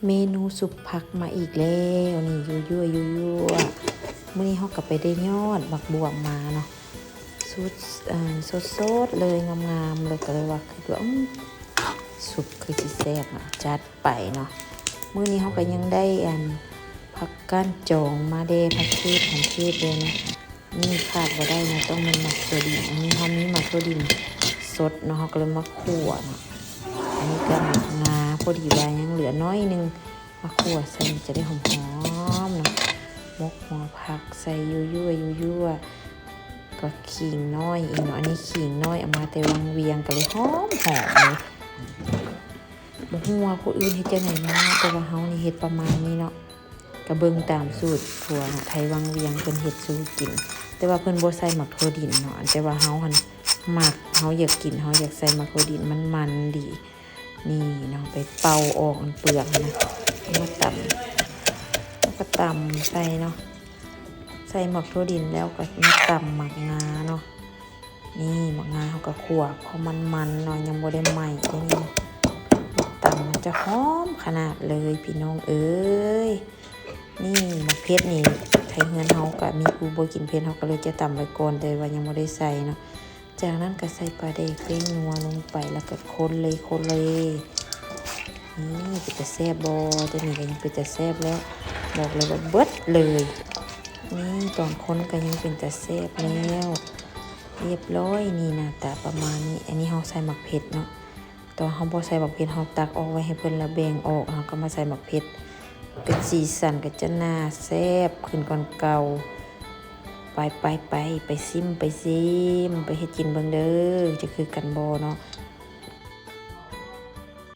ເມນູຊຸບຜັກມາອີກແລ້ວນີ້ ຍົວໆ ຍົວໆ. ມື້ນີ້ເຮົາກໍໄປໄດ້ຍອດໝາກບວບມາເນາະ ສຸດ ເອີ ສົດໆເລີຍ ງາມໆ ແລ້ວກໍເລີຍວ່າ ຄິດວ່າ ອືມ ຊຸບຄືຊິແຊບເນາະ ຈັດໄປເນາະ. ມື້ນີ້ເຮົາກໍຍັງໄດ້ອັນ ຜັກກ້ານຈອງມາແດ່ ຜັກເທດ ຫອມເທດແດ່ເນາະ. ນີ້ຂາດບໍ່ໄດ້ເນາະ ຕ້ອງແມ່ນໝາກຖົ່ວດິນ. ອັນນີ້ເຮົາມີໝາກຖົ່ວດິນສົດເນາະ ເຮົາກໍເລີຍມາຂົ້ວເນາະ. ອັນນີ້ກໍໝາກງາ ພໍດີວ່າຍັງເຫຼືອໜ້ອຍໜຶ່ງ ມາຂົ້ວໃສ່ ມັນຈະໄດ້ຫອມໆເນາະ. ໝົກຫົວຜັກໃສ່ ຍົວໆ ຍົວໆ ກໍຂີງນ້ອຍອີກເນາະ. ອັນນີ້ຂີງນ້ອຍ ເອົາມາແຕ່ວັງວຽງ ກໍເລີຍຫອມໆເລີຍ. ບໍ່ຮູ້ວ່າຜູ້ອື່ນເຮັດຈັ່ງໃດເນາະ ແຕ່ວ່າເຮົານີ້ເຮັດປະມານນີ້ເນາະ. ກະເບິ່ງຕາມສູດຜົວເນາະ ໄທວັງວຽງເພິ່ນເຮັດສູ່ກິນ ແຕ່ວ່າເພິ່ນບໍ່ໃສ່ໝາກຖົ່ວດິນເນາະ. ແຕ່ວ່າເຮົາຫັ້ນມັກ ເຮົາຢາກກິນ ເຮົາຢາກໃສ່ໝາກຖົ່ວດິນ ມັນມັນດີ. ນີ້ເນາະ ໄປເປົ່າອອກອັນເປືອກຫັ້ນນະ ເອົາມາຕຳ ເຮົາກໍຕຳໃສ່ເນາະ. ໃສ່ໝາກຖົ່ວດິນແລ້ວກໍມາຕຳໝາກງາເນາະ. ນີ້ໝາກງາເຮົາກໍຂົ້ວພໍມັນໆເນາະ ຍັງບໍ່ໄດ້ໄໝ້ເດ້ນີ້. ຕຳມັນຈະຫອມຂະໜາດເລີຍພີ່ນ້ອງເອີຍ. ນີ້ໝາກເຜັດນີ້ ໄທເຮືອນເຮົາກໍມີຜູ້ບໍ່ກິນເຜັດ ເຮົາກໍເລີຍຈະຕຳໄວ້ກ່ອນ ແຕ່ວ່າຍັງບໍ່ໄດ້ໃສ່ເນາະ. ຈາກນັ້ນກໍໃສ່ປາແດກ ແປ້ງນົວລົງໄປ ແລ້ວກໍຄົນເລີຍ ຄົນເລີຍ. ນີ້ເປັນຕາແຊບບໍ່? ຕົວນີ້ກໍຍັງເປັນຕາແຊບແລ້ວ ບອກເລີຍວ່າເບິດເລີຍ. ນີ້ຕອນຄົນກໍຍັງເປັນຕາແຊບແລ້ວ ຮຽບຮ້ອຍ. ນີ້ໜ້າຕາປະມານນີ້. ອັນນີ້ເຮົາໃສ່ໝາກເຜັດເນາະ. ຕອນເຮົາບໍ່ໃສ່ໝາກເຜັດ ເຮົາຕັກອອກໄວ້ໃຫ້ເພິ່ນ ແລ້ວແບ່ງອອກ ເຮົາກໍມາໃສ່ໝາກເຜັດ ເປັນສີສັນກໍຈະໜ້າແຊບຂຶ້ນກວ່າເກົ່າ. ໄປໆໆ ໄປຊິມ ໄປຊິມ ໄປເຮັດກິນເບິ່ງເດີ ຈະຄືກັນບໍ່ເນາະ.